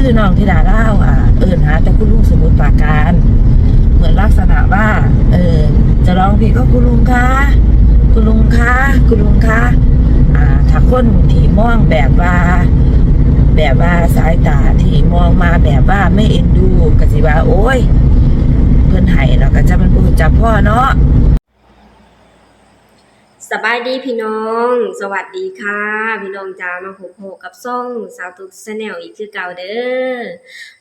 ຄືນ້ອງທິດາລາວ ອ່າ ເອີ້ນຫາແຕ່ຄຸນລຸງສະໝຸດປາການ ເໝືອນລັກສະນະວ່າ ເອີ ຈະຮ້ອງເພງ ກໍ ຄຸນລຸງຄະ ຄຸນລຸງຄະ ຄຸນລຸງຄະ ອ່າ ຖ້າຄົນທີ່ມອງແບບວ່າ ແບບວ່າສາຍຕາທີ່ມອງມາແບບວ່າໄມ່ເອັນດູ ກໍຊິວ່າ ໂອ້ຍ ເພິ່ນໃຫ້ແລ້ວກໍຈັກແມ່ນບໍ່ຮູ້ຈັກພໍເນາະ. ສະບາຍດີພີ່ນ້ອງ ສະຫວັດດີຄ່ະພີ່ນ້ອງຈ້າ ມາພົບພໍ້ກັບຊ່ອງສາວຕຸກ Channel ອີກຄືເກົ່າເດີ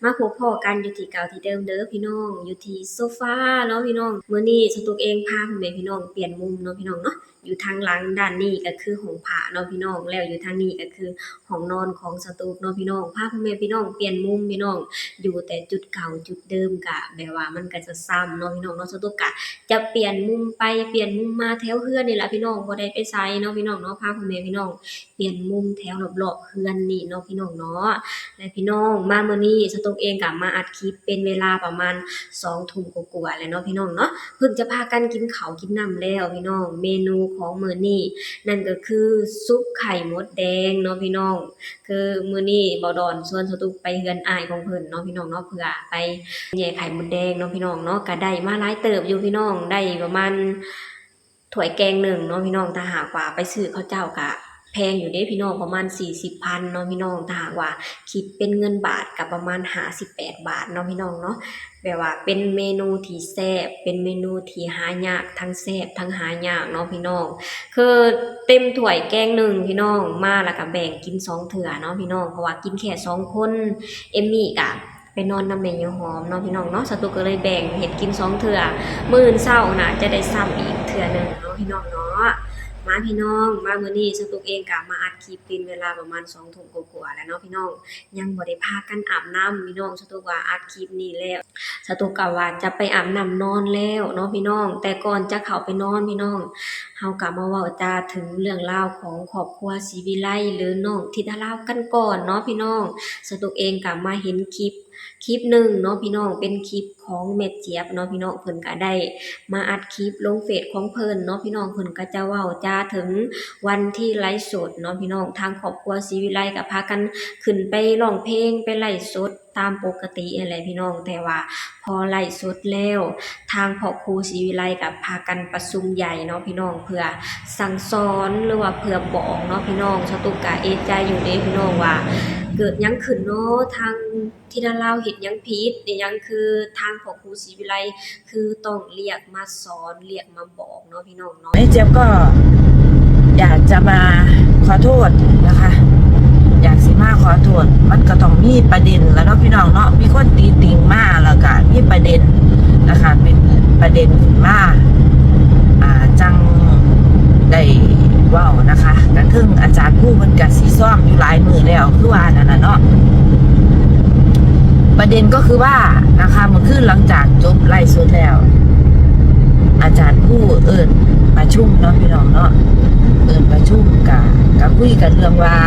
ມາພົບພໍ້ກັນຢູ່ທີ່ເກົ່າທີ່ເດີມເດີພີ່ນ້ອງ ຢູ່ທີ່ໂຊຟາເນາະພີ່ນ້ອງ. ມື້ນີ້ສາວຕຸກເອງພາພໍ່ແມ່ພີ່ນ້ອງປ່ຽນມຸມເນາະພີ່ນ້ອງເນາະ. ຢູ່ທາງຫຼັງດ້ານນີ້ກໍຄືຫ້ອງພະເນາະພີ່ນ້ອງ ແລ້ວຢູ່ທາງນີ້ກໍຄືຫ້ອງນອນຂອງສາວຕຸກເນາະພີ່ນ້ອງ. ພາພໍ່ແມ່ພີ່ນ້ອງປ່ຽນມຸມພີ່ນ້ອງ ຢູ່ແຕ່ຈຸດເກົ່າຈຸດເດີມ ກະແບບວ່າມັນກໍຈະຊ້ຳເນາະພີ່ນ້ອງເນາະ. ສາວຕຸກກະຈະປ່ຽນມຸມໄປປ່ຽນມຸມມາແຖວເຮືອນນີ້ລະພີ່ນ້ອງ ບໍ່ໄດ້ໄປໃສເນາະພີ່ນ້ອງເນາະ. ພາພໍ່ແມ່ພີ່ນ້ອງປ່ຽນມຸມແຖວລອບໆເຮືອນນີ້ເນາະພີ່ນ້ອງເນາະ. ແລະພີ່ນ້ອງ ມາມື້ນີ້ສາວຕຸກເອງກໍມາອັດຄລິບເປັນເວລາປະມານສອງທຸ່ມກວ່າໆແລ້ວເນາະພີ່ນ້ອງເນາະ. ເພິ່ງຈະພາກັນກິນເຂົ້າກິນນ້ຳແລ້ວພີ່ນ້ອງ. ເມນູຂອງມື້ນີ້ນັ້ນກໍຄືຊຸບໄຂ່ມົດແດງເນາະພີ່ນ້ອງ. ຄືມື້ນີ້ບ່າວດອນຊວນສາວຕຸກໄປເຮືອນອ້າຍຂອງເພິ່ນເນາະພີ່ນ້ອງເນາະ ເພື່ອໄປແຍ່ໄຂ່ມົດແດງເນາະພີ່ນ້ອງເນາະ. ກໍໄດ້ມາຫຼາຍເຕີບຢູ່ພີ່ນ້ອງ ໄດ້ປະມານ ຖ້ວຍແກງໜຶ່ງເນາະພີ່ນ້ອງ. ຖ້າຫາກວ່າໄປຊື້ເຂົາເຈົ້າກະແພງຢູ່ເດ້ພີ່ນ້ອງ ປະມານສີ່ສິບພັນເນາະພີ່ນ້ອງ. ຖ້າຫາກວ່າຄິດເປັນເງິນບາດກະປະມານຫ້າສິບແປດບາດເນາະພີ່ນ້ອງເນາະ. ແບບວ່າເປັນເມນູທີ່ແຊບ ເປັນເມນູທີ່ຫາຍາກ ທັງແຊບທັງຫາຍາກເນາະພີ່ນ້ອງ. ຄືເຕັມຖ້ວຍແກງໜຶ່ງພີ່ນ້ອງ ມາແລ້ວກະແບ່ງກິນສອງເທື່ອເນາະພີ່ນ້ອງ ເພາະວ່າກິນແຄ່ສອງຄົນ. ເອມມີ້ກະ ໄປນອນນຳແມ່ຍາຍຫອມເນາະພີ່ນ້ອງເນາະ. ສາວຕຸກກໍເລີຍແບ່ງເຮັດກິນສອງເທື່ອ ມື້ອື່ນເຊົ້ານະຈະໄດ້ຊ້ຳອີກເທື່ອໜຶ່ງເນາະພີ່ນ້ອງເນາະ. ມາພີ່ນ້ອງ ມາມື້ນີ້ສາວຕຸກເອງກະມາອັດຄລິບເປັນເວລາປະມານສອງທຸ່ມກວ່າໆແລ້ວເນາະພີ່ນ້ອງ ຍັງບໍ່ໄດ້ພາກັນອາບນ້ຳພີ່ນ້ອງ. ສາວຕຸກວ່າອັດຄລິບນີ້ແລ້ວ ສາວຕຸກກໍວ່າຈະໄປອາບນ້ຳນອນແລ້ວເນາະພີ່ນ້ອງ. ແຕ່ກ່ອນຈະເຂົ້າໄປນອນພີ່ນ້ອງ ເຮົາກໍມາເວົ້າຈາເຖິງເລື່ອງລາວຂອງຄອບຄົວສີວິໄລ ຫຼື ນ້ອງທິດາລາວກັນກ່ອນເນາະພີ່ນ້ອງ. ສາວຕຸກເອງກໍມາເຫັນຄລິບ ຄລິບໜຶ່ງເນາະພີ່ນ້ອງ ເປັນຄລິບຂອງແມ່ຈຽບເນາະພີ່ນ້ອງ. ເພິ່ນກະໄດ້ມາອັດຄລິບລົງເຟສຂອງເພິ່ນເນາະພີ່ນ້ອງ. ເພິ່ນກະຈະເວົ້າຈາເຖິງວັນທີ່ໄລຟ໌ສົດເນາະພີ່ນ້ອງ ທາງຄອບຄົວສີວິໄລກະພາກັນຂຶ້ນໄປຮ້ອງເພງ ໄປໄລຟ໌ສົດຕາມປົກກະຕິຫັ້ນແຫຼະພີ່ນ້ອງ. ແຕ່ວ່າພໍໄລຟ໌ສົດແລ້ວ ທາງພໍ່ຄູສີວິໄລກະພາກັນປະຊຸມໃຫຍ່ເນາະພີ່ນ້ອງ ເພື່ອສັ່ງສອນ ຫຼືວ່າເພື່ອບອກເນາະພີ່ນ້ອງ. ສາວຕຸກກະເອະໃຈຢູ່ເດ້ພີ່ນ້ອງວ່າເກີດຫຍັງຂຶ້ນເນາະ ທາງ ທິດາລາວເຮັດຫຍັງຜິດອີຫຍັງ ຄືທາງພໍ່ຄູສີວິໄລຄືຕ້ອງລຽກມາສອນ ລຽກມາບອກເນາະພີ່ນ້ອງເນາະ. ແມ່ຈຽບກໍຢາກຈະມາຂໍໂທດນະຄະ ຢາກຊິມາຂໍໂທດ. ມັນກໍຕ້ອງມີປະເດັນລະເນາະພີ່ນ້ອງເນາະ ມີຄົນຕິຕິງມາ ແລ້ວກະມີປະເດັນນະຄະ ເປັນປະເດັນຂຶ້ນມາ ອ່າ ຈັ່ງໄດ້ເວົ້ານະຄະ. ກະເຖິງອາຈານພູເພິ່ນກະຊິຊອມຢູ່ຫຼາຍມື້ແລ້ວ ຄືວ່ານັ້ນລະເນາະ. ປະເດັນກໍຄືວ່ານະຄະ ມື້ຄືນຫຼັງຈາກຈົບໄລຟ໌ສົດແລ້ວ ອາຈານພູເອີ້ນປະຊຸມເນາະພີ່ນ້ອງເນາະ ເອີ້ນປະຊຸມ ກະ ກະຄຸຍກັນເລື່ອງວ່າ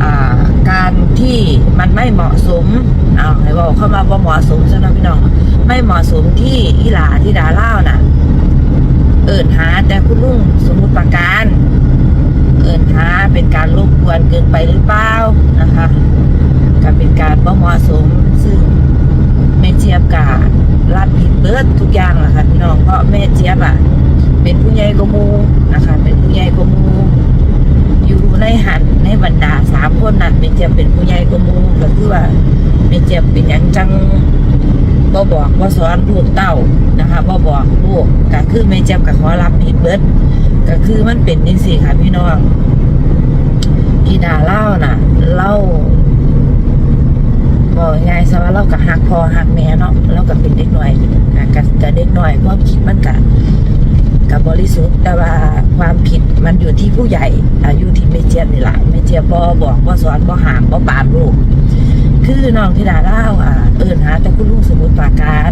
ອ່າ ການທີ່ມັນໄມ່ເໝາະສົມ ເອົາ ໃຫ້ເວົ້າຄຳວ່າບໍ່ເໝາະສົມຊະເນາະພີ່ນ້ອງ ໄມ່ເໝາະສົມທີ່ອີ່ຫຼ້າທິດາລາວນະ ເອີ້ນຫາແຕ່ຄຸນລຸງສະໝຸດປາການ ເອີ້ນຫາເປັນການລົບກວນເກີນໄປຫຼືເປົ່ານະຄະ ກະເປັນການບໍ່ເໝາະສົມ ຊຶ່ງແມ່ຈຽບກະຮັບຜິດເບິດທຸກຢ່າງລະຄະພີ່ນ້ອງ ເພາະແມ່ຈຽບອະເປັນຜູ້ໃຫຍ່ກວ່າໝູ່ນະຄະ ເປັນຜູ້ໃຫຍ່ກວ່າໝູ່ ຢູ່ໃນຫັ້ນ ໃນບັນດາສາມຄົນນັ້ນ ແມ່ຈຽບເປັນຜູ້ໃຫຍ່ກວ່າໝູ່ ກໍຄືວ່າແມ່ຈຽບເປັນຫຍັງຈັ່ງບໍ່ບອກບໍ່ສອນລູກເຕົ້ານະຄະ ບໍ່ບອກລູກ ກໍຄືແມ່ຈຽບກໍຂໍຮັບຜິດເບິດ ກໍຄືມັນເປັນຈັ່ງຊີ້ຄ່ະພີ່ນ້ອງ. ທິດາລາວນະ ລາວ ເວົ້າງ່າຍໆຊະວ່າລາວກໍຮັກພໍ່ຮັກແມ່ເນາະ ລາວກໍເປັນເດັກນ້ອຍ ອ່າ ກໍ ກໍເດັກນ້ອຍ ຄວາມຄິດມັນກໍ ກໍບໍລິສຸດ ແຕ່ວ່າຄວາມຜິດມັນຢູ່ທີ່ຜູ້ໃຫຍ່ ອ່າ ຢູ່ທີ່ແມ່ຈຽບນີ້ລະ ແມ່ຈຽບບໍ່ບອກ ບໍ່ສອນ ບໍ່ຫ້າມ ບໍ່ປາມລູກ ຄືນ້ອງທິດາລາວ ອ່າ ເອີ້ນຫາແຕ່ຄຸນລຸງສະໝຸດປາການ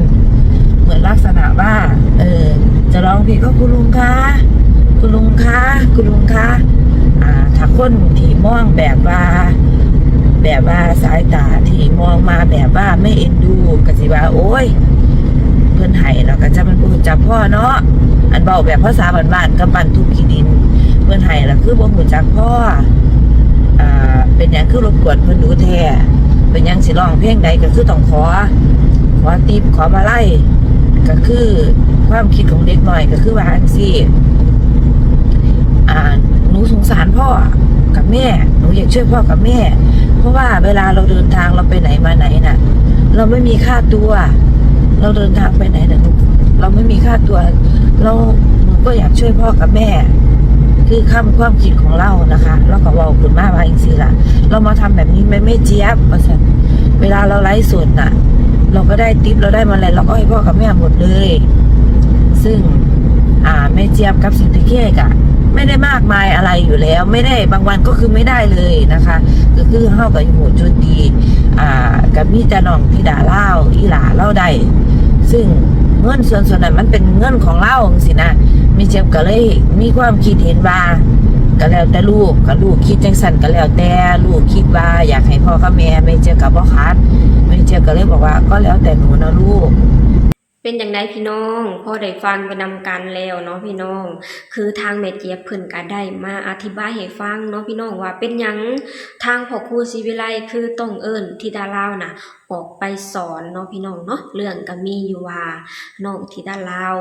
ເໝືອນລັກສະນະວ່າ ເອີ ຈະຮ້ອງເພງ ກໍ ຄຸນລຸງຄະ ຄຸນລຸງຄະ ຄຸນລຸງຄະ ອ່າ ຖ້າຄົນທີ່ມອງແບບວ່າ ແບບວ່າສາຍຕາທີ່ມອງມາແບບວ່າໄມ່ເອັນດູ ກໍຊິວ່າ ໂອ້ຍ ເພິ່ນໃຫ້ແລ້ວກໍຈັກແມ່ນບໍ່ຮູ້ຈັກພໍເນາະ ອັນເວົ້າແບບພາສາບ້ານໆ ກັບບ້ານທຸກຂີ້ດິນ ເພິ່ນໃຫ້ແລ້ວຄືບໍ່ຮູ້ຈັກພໍ ອ່າ ເປັນຫຍັງຄືລົບກວນເພິ່ນດູແທ້ ເປັນຫຍັງຊິຮ້ອງເພງໃດກໍຄືຕ້ອງຂໍ ຂໍຕິບ ຂໍມາໄລ ກໍຄືຄວາມຄິດຂອງເດັກນ້ອຍກໍຄືວ່າຈັ່ງຊີ້ ອ່າ ໜູສົງສານພໍ່ກັບແມ່ ໜູຢາກຊ່ວຍພໍ່ກັບແມ່ ເພາະວ່າເວລາເຮົາເດີນທາງ ເຮົາໄປໄຫນມາໄຫນນະ ເຮົາໄມ່ມີຄ່າຕົວ ເຮົາເດີນທາງໄປໄຫນນະ ເຮົາໄມ່ມີຄ່າຕົວ ເຮົາ ໜູກໍຢາກຊ່ວຍພໍ່ກັບແມ່ ຄືຄຳ ຄວາມຄິດຂອງເຮົານະຄະ ເຮົາກໍເວົ້າຂຶ້ນມາວ່າຈັ່ງຊີ້ລະ ເຮົາມາທຳແບບນີ້ແມ່ ແມ່ຈຽບ ວ່າຊັ້ນ ເວລາເຮົາໄລຟ໌ສົດນະ ເຮົາກໍໄດ້ຕິບ ເຮົາໄດ້ມາແລ້ວ ເຮົາກໍໃຫ້ພໍ່ກັບແມ່ໝົດເລີຍ ຊຶ່ງ ອ່າ ແມ່ຈຽບກັບສິນທິເຄກະ ໄມ່ໄດ້ມາກມາຍອະໄລຢູ່ແລ້ວ ໄມ່ໄດ້ ບາງວັນກໍຄືໄມ່ໄດ້ເລີຍນະຄະ ກໍຄືເຮົາກໍຢູ່ຈຸດດີ ອ່າ ກໍມີແຕ່ນ້ອງທິດາລາວ ອີ່ຫຼ້າລາວໄດ້ ຊຶ່ງເງິນສ່ວນ ສ່ວນນັ້ນມັນເປັນເງິນຂອງລາວຈັ່ງຊີ້ນະ ແມ່ຈຽບກໍເລີຍມີຄວາມຄິດເຫັນວ່າ ກໍແລ້ວແຕ່ລູກ ກໍລູກຄິດຈັ່ງຊັ້ນກໍແລ້ວແຕ່ ລູກຄິດວ່າຢາກໃຫ້ພໍ່ກັບແມ່ ແມ່ຈຽບກໍບໍ່ຂັດ ແມ່ຈຽບກໍເລີຍບອກວ່າ ກໍແລ້ວແຕ່ໜູນະລູກ. ເປັນຈັ່ງໃດພີ່ນ້ອງ ພໍໄດ້ຟັງໄປນຳກັນແລ້ວເນາະພີ່ນ້ອງ ຄືທາງແມ່ຈຽບເພິ່ນກະໄດ້ມາອະທິບາຍໃຫ້ຟັງເນາະພີ່ນ້ອງ ວ່າເປັນຫຍັງທາງພໍ່ຄູສີວິໄລຄືຕ້ອງເອີ້ນທິດາລາວນະອອກໄປສອນເນາະພີ່ນ້ອງເນາະ ເລື່ອງກະມີຢູ່ວ່ານ້ອງທິດາລາວ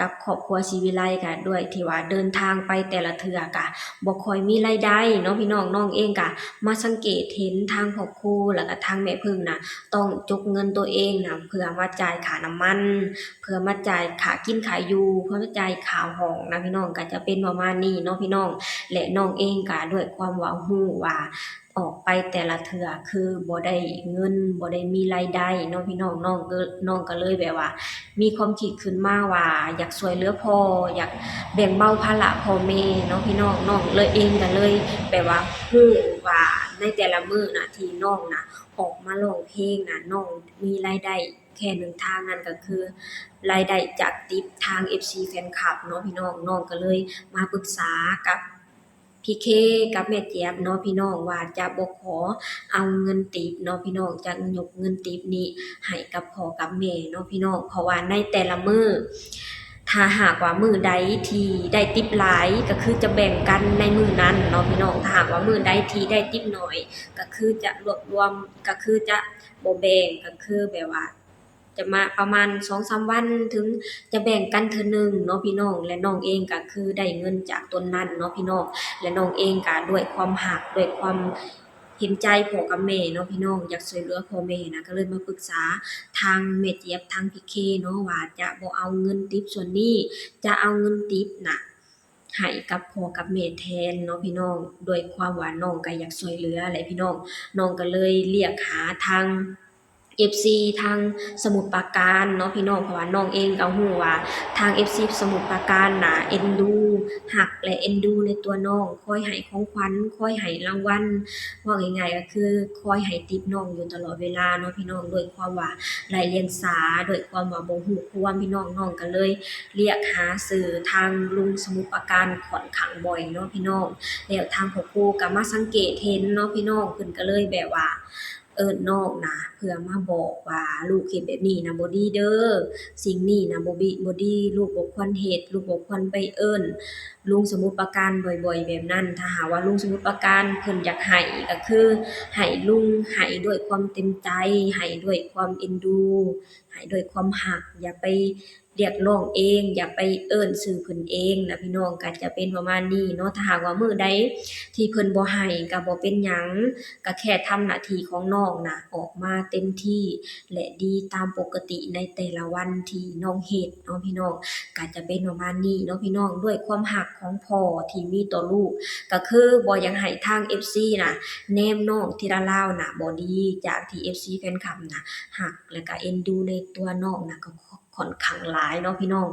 ກັບຄອບຄົວສີວິໄລກະດ້ວຍທີ່ວ່າເດີນທາງໄປແຕ່ລະເທື່ອກະບໍ່ຄ່ອຍມີລາຍໄດ້ເນາະພີ່ນ້ອງ ນ້ອງເອງກະມາສັງເກດເຫັນທາງພໍ່ຄູ ແລ້ວກະທາງແມ່ເພິ່ງນະ ຕ້ອງຈົກເງິນໂຕເອງນະ ເພື່ອມາຈ່າຍຄ່ານ້ຳມັນ ເພື່ອມາຈ່າຍຄ່າກິນຄ່າຢູ່ ເພື່ອມາຈ່າຍຄ່າຫ້ອງນະພີ່ນ້ອງ ກໍຈະເປັນປະມານນີ້ເນາະພີ່ນ້ອງ ແລະ ນ້ອງເອງກໍດ້ວຍຄວາມວ່າຮູ້ວ່າອອກໄປແຕ່ລະເທື່ອຄືບໍ່ໄດ້ເງິນ ບໍ່ໄດ້ມີລາຍໄດ້ເນາະພີ່ນ້ອງ ນ້ອງກໍ ນ້ອງກໍເລີຍແບບວ່າມີຄວາມຄິດຂຶ້ນມາວ່າຢາກຊ່ວຍເຫຼືອພໍ່ ຢາກແບ່ງເບົາພາລະພໍ່ແມ່ເນາະພີ່ນ້ອງ ນ້ອງເລີຍເອງກໍເລີຍແບບວ່າຮູ້ວ່າໃນແຕ່ລະມື້ນະທີ່ນ້ອງນະ ອອກມາຮ້ອງເພງນະ ນ້ອງມີລາຍໄດ້ແຄ່ໜຶ່ງທາງ ນັ້ນກໍຄືລາຍໄດ້ຈາກຕິບທາງເອັຟຊີແຟນຄລັບເນາະພີ່ນ້ອງ. ນ້ອງກໍເລີຍມາປຶກສາກັບພີ່ເຄກັບແມ່ຈຽບເນາະພີ່ນ້ອງ ວ່າຈະບໍ່ຂໍເອົາເງິນຕິບເນາະພີ່ນ້ອງ ຈະຍົກເງິນຕິບນີ້ໃຫ້ກັບພໍ່ກັບແມ່ເນາະພີ່ນ້ອງ ເພາະວ່າໃນແຕ່ລະມື້ ຖ້າຫາກວ່າມື້ໃດທີ່ໄດ້ຕິບຫຼາຍ ກໍຄືຈະແບ່ງກັນໃນມື້ນັ້ນເນາະພີ່ນ້ອງ. ຖ້າຫາກວ່າມື້ໃດທີ່ໄດ້ຕິບໜ້ອຍ ກໍຄືຈະລວບລວມ ກໍຄືຈະບໍ່ແບ່ງ ກໍຄືແບບວ່າຈະມາປະມານສອງສາມວັນ ເຖິງຈະແບ່ງກັນເທື່ອໜຶ່ງເນາະພີ່ນ້ອງ. ແລະ ນ້ອງເອງກໍຄືໄດ້ເງິນຈາກຕົນນັ້ນເນາະພີ່ນ້ອງ ແລະ ນ້ອງເອງກໍດ້ວຍຄວາມຮັກ ດ້ວຍຄວາມເຫັນໃຈພໍ່ກັບແມ່ເນາະພີ່ນ້ອງ ຢາກຊ່ວຍເຫຼືອພໍ່ແມ່ນະ ກໍເລີຍມາປຶກສາທາງແມ່ຈຽບ ທາງພີ່ເຄເນາະ ວ່າຈະບໍ່ເອົາເງິນຕິບສ່ວນນີ້ ຈະເອົາເງິນຕິບນະ ໃຫ້ກັບພໍ່ກັບແມ່ແທນເນາະພີ່ນ້ອງ ດ້ວຍຄວາມວ່ານ້ອງກໍຢາກຊ່ວຍເຫຼືອແຫຼະພີ່ນ້ອງ. ນ້ອງກໍເລີຍລຽກຫາທາງເອັຟຊີທາງສະໝຸດປາການເນາະພີ່ນ້ອງ ເພາະວ່ານ້ອງເອງກໍຮູ້ວ່າທາງເອັຟຊີສະໝຸດປາການນະເອັນດູ ຮັກ ແລະ ເອັນດູໃນຕົວນ້ອງ ຄອຍໃຫ້ຂອງຂວັນ ຄອຍໃຫ້ລາງວັນ ເວົ້າງ່າຍໆກໍຄືຄອຍໃຫ້ຕິບນ້ອງຢູ່ຕະຫຼອດເວລາເນາະພີ່ນ້ອງ. ດ້ວຍຄວາມວ່າໄຮ້ລຽນສາ ດ້ວຍຄວາມວ່າບໍ່ຮູ້ຄວາມພີ່ນ້ອງ ນ້ອງກໍເລີຍລຽກຫາຊື່ທາງລຸງສະໝຸດປາການຂ້ອນຂ້າງບ່ອຍເນາະພີ່ນ້ອງ. ແລ້ວທາງພໍ່ຄູກໍມາສັງເກດເຫັນເນາະພີ່ນ້ອງ ເພິ່ນກໍເລີຍແບບວ່າເອີ້ນນ້ອງນະ ເພື່ອມາບອກວ່າ ລູກເຮັດແບບນີ້ນະບໍ່ດີເດີ ສິ່ງນີ້ນະບໍ່ບີ ບໍ່ດີ ລູກບໍ່ຄວນເຮັດ ລູກບໍ່ຄວນໄປເອີ້ນ ລຸງສະໝຸດປາການບ່ອຍໆແບບນັ້ນ. ຖ້າຫາກວ່າລຸງສະໝຸດປາການເພິ່ນຢາກໃຫ້ ກໍຄືໃຫ້ລຸງໃຫ້ດ້ວຍຄວາມເຕັມໃຈ ໃຫ້ດ້ວຍຄວາມເອັນດູ ໃຫ້ດ້ວຍຄວາມຮັກ ຢ່າໄປຮຽກຮ້ອງເອງ ຢ່າໄປເອີ້ນຊື່ເພິ່ນເອງນະພີ່ນ້ອງ. ກໍຈະເປັນປະມານນີ້ເນາະ ຖ້າຫາກວ່າມື້ໃດທີ່ເພິ່ນບໍ່ໃຫ້ກໍບໍ່ເປັນຫຍັງ ກໍແຄ່ທຳໜ້າທີ່ຂອງນ້ອງນະ ອອກມາເຕັມທີ່ ແລະ ດີຕາມປົກກະຕິໃນແຕ່ລະວັນທີ່ນ້ອງເຮັດເນາະພີ່ນ້ອງ. ກໍຈະເປັນປະມານນີ້ເນາະພີ່ນ້ອງ ດ້ວຍຄວາມຮັກຂອງພໍ່ທີ່ມີຕໍ່ລູກ ກໍຄືບໍ່ຢາກໃຫ້ທາງເອັຟຊີນະແນມນ້ອງທິດາລາວນະບໍ່ດີ ຈາກທີ່ເອັຟຊີແຟນຄລັບນະຮັກ ແລະ ກໍເອັນດູໃນຕົວນ້ອງນະ ກໍ ຂ້ອນຂ້າງຫຼາຍເນາະພີ່ນ້ອງ.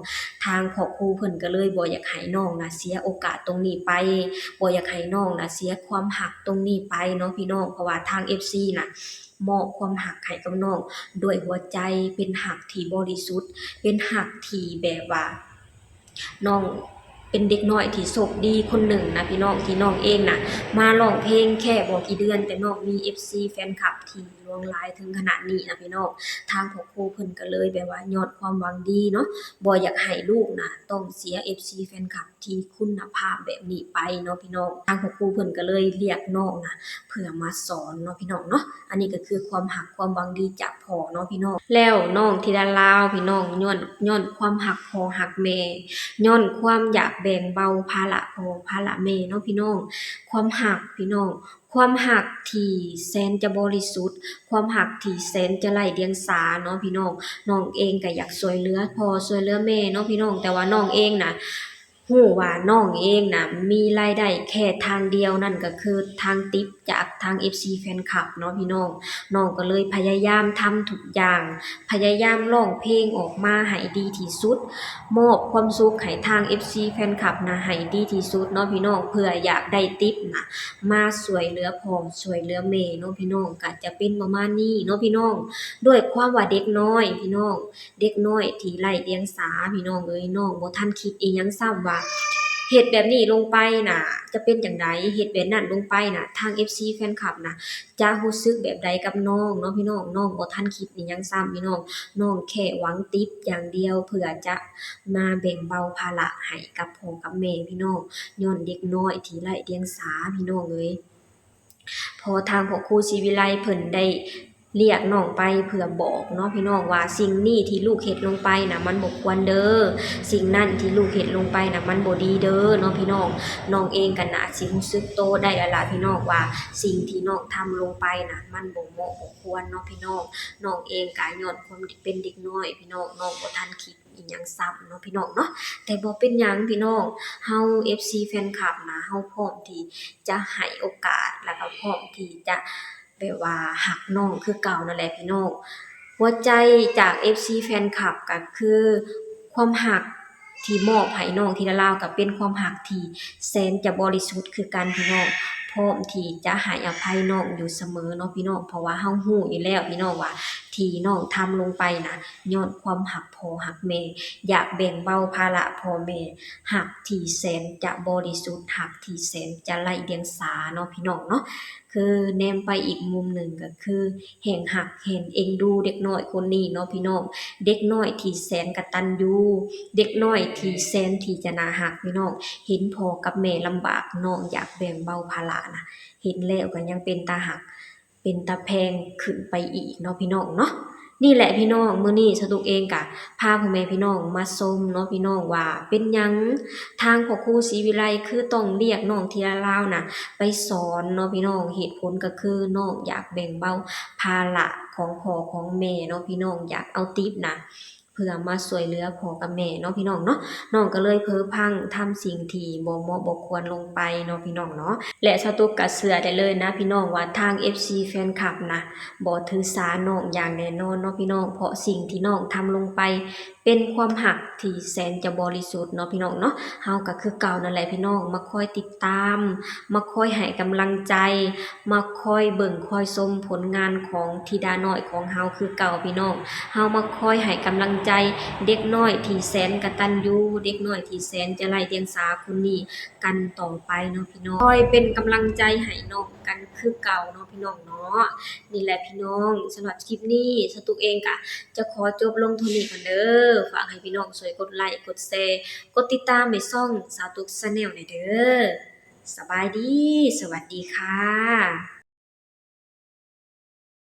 ທາງພໍ່ຄູເພິ່ນກໍເລີຍບໍ່ຢາກໃຫ້ນ້ອງນະເສຍໂອກາດຕົງນີ້ໄປ ບໍ່ຢາກໃຫ້ນ້ອງນະເສຍຄວາມຮັກຕົງນີ້ໄປເນາະພີ່ນ້ອງ ເພາະວ່າທາງເອັຟຊີນະມອບຄວາມຮັກໃຫ້ກັບນ້ອງດ້ວຍຫົວໃຈ ເປັນຮັກທີ່ບໍລິສຸດ ເປັນຮັກທີ່ແບບວ່ານ້ອງໄປ ປັນເດັກນ້ອຍທີ່ໂຊກດີຄົນໜຶ່ງນະພີ່ນ້ອງ ທີ່ນ້ອງເອງນະມາຮ້ອງເພງແຄ່ບໍ່ກີ່ເດືອນ ແຕ່ນ້ອງມີເອັຟຊີແຟນຄລັບທີ່ຫຼວງຫຼາຍເຖິງຂະໜາດນີ້ນະພີ່ນ້ອງ. ທາງພໍ່ຄູເພິ່ນກໍເລີຍແບບວ່າຍ້ອນຄວາມຫວັງດີເນາະ ບໍ່ຢາກໃຫ້ລູກນະຕ້ອງເສຍເອັຟຊີແຟນຄລັບ ທີ່ຄຸນນະພາບແບບນີ້ໄປເນາະພີ່ນ້ອງ. ທາງພໍ່ຄູເພິ່ນກໍເລີຍລຽກນ້ອງນະເພື່ອມາສອນເນາະພີ່ນ້ອງເນາະ. ອັນນີ້ກໍຄືຄວາມຮັກຄວາມຫວັງດີຈາກພໍ່ເນາະພີ່ນ້ອງ. ແລ້ວນ້ອງທິດາລາວພີ່ນ້ອງ ຍ້ອນ ຍ້ອນຄວາມຮັກພໍ່ຮັກແມ່ ຍ້ອນຄວາມຢາກແບ່ງເບົາພາລະພໍ່ພາລະແມ່ເນາະພີ່ນ້ອງ. ຄວາມຮັກພີ່ນ້ອງ ຄວາມຮັກທີ່ແສນຈະບໍລິສຸດ ຄວາມຮັກທີ່ແສນຈະໄຮ້ດຽງສາເນາະພີ່ນ້ອງ. ນ້ອງເອງກໍຢາກຊ່ວຍເຫຼືອພໍ່ຊ່ວຍເຫຼືອແມ່ເນາະພີ່ນ້ອງ ແຕ່ວ່ານ້ອງເອງນະ ຮູ້ວ່ານ້ອງເອງນະມີລາຍໄດ້ແຄ່ທາງດຽວ ນັ້ນກໍຄືທາງຕິບຈາກທາງເອັຟຊີແຟນຄລັບເນາະພີ່ນ້ອງ. ນ້ອງກໍເລີຍພະຍາຍາມທຳທຸກຢ່າງ ພະຍາຍາມຮ້ອງເພງອອກມາໃຫ້ດີທີ່ສຸດ ມອບຄວາມສຸກໃຫ້ທາງເອັຟຊີແຟນຄລັບນະໃຫ້ດີທີ່ສຸດເນາະພີ່ນ້ອງ ເພື່ອຢາກໄດ້ຕິບນະມາຊ່ວຍເຫຼືອພໍ່ຊ່ວຍເຫຼືອແມ່ເນາະພີ່ນ້ອງ. ກໍຈະເປັນປະມານນີ້ເນາະພີ່ນ້ອງ ດ້ວຍຄວາມວ່າເດັກນ້ອຍພີ່ນ້ອງ ເດັກນ້ອຍທີ່ໄຮ້ດຽງສາພີ່ນ້ອງເອີຍ. ນ້ອງບໍ່ທັນຄິດອີ່ຫຍັງຊ້ຳວ່າ ເຮັດແບບນີ້ລົງໄປນະຈະເປັນຈັ່ງໃດ ເຮັດແບບນັ້ນລົງໄປນະ ທາງເອັຟຊີແຟນຄລັບນະຈະຮູ້ສຶກແບບໃດກັບນ້ອງເນາະພີ່ນ້ອງ. ນ້ອງບໍ່ທັນຄິດອີ່ຫຍັງຊ້ຳພີ່ນ້ອງ ນ້ອງແຄ່ຫວັງຕິບຢ່າງດຽວ ເພື່ອຈະມາແບ່ງເບົາພາລະໃຫ້ກັບພໍ່ກັບແມ່ພີ່ນ້ອງ ຍ້ອນເດັກນ້ອຍທີ່ໄຮ້ດຽງສາພີ່ນ້ອງເອີຍ. ພໍທາງພໍ່ຄູສີວິໄລເພິ່ນໄດ້ລຽກນ້ອງໄປເພື່ອບອກເນາະພີ່ນ້ອງວ່າ ສິ່ງນີ້ທີ່ລູກເຮັດລົງໄປນະມັນບໍ່ຄວນເດີ ສິ່ງນັ້ນທີ່ລູກເຮັດລົງໄປນະມັນບໍ່ດີເດີເນາະພີ່ນ້ອງ. ນ້ອງເອງກໍໜ້າຊິຮູ້ສຶກໂຕໄດ້ແລ້ວລະພີ່ນ້ອງວ່າ ສິ່ງທີ່ນ້ອງທຳລົງໄປນະມັນບໍ່ເໝາະບໍ່ຄວນເນາະພີ່ນ້ອງ. ນ້ອງເອງກໍຍ້ອນຄວາມເປັນເດັກນ້ອຍພີ່ນ້ອງ ນ້ອງບໍ່ທັນຄິດ ອີ່ຫຍັງຊ້ຳເນາະພີ່ນ້ອງເນາະ. ແຕ່ບໍ່ເປັນຫຍັງພີ່ນ້ອງ ເຮົາເອັຟຊີແຟນຄລັບນະ ເຮົາພ້ອມທີ່ຈະໃຫ້ໂອກາດ ແລ້ວກໍພ້ອມທີ່ຈະແບບວ່າຮັກນ້ອງຄືເກົ່ານັ້ນແຫຼະພີ່ນ້ອງ. ຫົວໃຈຈາກເອັຟຊີແຟນຄລັບກໍຄືຄວາມຮັກທີ່ມອບໃຫ້ນ້ອງທິດາລາວ ກໍເປັນຄວາມຮັກທີ່ແສນຈະບໍລິສຸດຄືກັນພີ່ນ້ອງ ພ້ອມທີ່ຈະໃຫ້ອະໄພນ້ອງຢູ່ສະເໝີເນາະພີ່ນ້ອງ. ເພາະວ່າເຮົາຮູ້ຢູ່ແລ້ວພີ່ນ້ອງວ່າ ທີ່ນ້ອງທຳລົງໄປນະ ຍ້ອນຄວາມຮັກພໍ່ຮັກແມ່ ຢາກແບ່ງເບົາພາລະພໍ່ແມ່ ຮັກທີ່ແສນຈະບໍລິສຸດ ຮັກທີ່ແສນຈະໄຮ້ດຽງສາເນາະພີ່ນ້ອງເນາະ. ຄືແນມໄປອີກມຸມໜຶ່ງກໍຄືແຮງຮັກແຮງເອັນດູເດັກນ້ອຍຄົນນີ້ເນາະພີ່ນ້ອງ ເດັກນ້ອຍທີ່ແສນກະຕັນຍູ ເດັກນ້ອຍທີ່ແສນທີ່ຈະໜ້າຮັກພີ່ນ້ອງ. ເຫັນພໍ່ກັບແມ່ລຳບາກ ນ້ອງຢາກແບ່ງເບົາພາລະນະ ເຫັນແລ້ວກໍຍັງເປັນຕາຮັກ ເປັນຕາແພງຂຶ້ນໄປອີກເນາະພີ່ນ້ອງເນາະ. ນີ້ແຫຼະພີ່ນ້ອງ ມື້ນີ້ສະຕຸກເອງກະພາພໍ່ແມ່ພີ່ນ້ອງມາຊົມເນາະພີ່ນ້ອງວ່າ ເປັນຫຍັງທາງພໍ່ຄູສີວິໄລຄືຕ້ອງລຽກນ້ອງທິດາລາວນະໄປສອນເນາະພີ່ນ້ອງ. ເຫດຜົນກໍຄືນ້ອງຢາກແບ່ງເບົາພາລະຂອງພໍ່ຂອງແມ່ເນາະພີ່ນ້ອງ ຢາກເອົາຕິບນະ ເພື່ອມາຊ່ວຍເຫຼືອພໍ່ກັບແມ່ເນາະພີ່ນ້ອງເນາະ. ນ້ອງກໍເລີຍເຜີພັງທຳສິ່ງທີ່ບໍ່ເໝາະບໍ່ຄວນລົງໄປເນາະພີ່ນ້ອງເນາະ. ແລະ ສາວຕຸກກໍເຊື່ອໄດ້ເລີຍນະພີ່ນ້ອງວ່າ ທາງເອັຟຊີແຟນຄລັບນະບໍ່ຖືສານ້ອງຢ່າງແນ່ນອນເນາະພີ່ນ້ອງ ເພາະສິ່ງທີ່ນ້ອງທຳລົງໄປເປັນຄວາມຮັກທີ່ແສນຈະບໍລິສຸດເນາະພີ່ນ້ອງເນາະ. ເຮົາກໍຄືເກົ່ານັ້ນແຫຼະພີ່ນ້ອງ ມາຄອຍຕິດຕາມ ມາຄອຍໃຫ້ກຳລັງໃຈ ມາຄອຍເບິ່ງຄອຍຊົມຜົນງານຂອງທິດານ້ອຍຂອງເຮົາຄືເກົ່າພີ່ນ້ອງ. ເຮົາມາຄອຍໃຫ້ກຳລັງໃຈເດັກນ້ອຍທີ່ແສນກະຕັນຍູ ເດັກນ້ອຍທີ່ແສນຈະໄຮ້ດຽງສາຄົນນີ້ກັນຕໍ່ໄປເນາະພີ່ນ້ອງ. ຄອຍເປັນກຳລັງໃຈໃຫ້ນ້ອງກັນຄືເກົ່າເນາະພີ່ນ້ອງເນາະ. ນີ້ແຫຼະພີ່ນ້ອງ ສຳລັບຄລິບນີ້ສາວຕຸກເອງກະຈະຂໍຈົບລົງເທົ່ານີ້ກ່ອນເດີ. ຝາກໃຫ້ພີ່ນ້ອງຊ່ວຍກົດໄລ ກົດແຊ ກົດຕິດຕາມໃຫ້ຊ່ອງສາວຕຸກ Channel ແດ່ເດີ. ສະບາຍດີ ສະຫວັດດີຄ່ະ.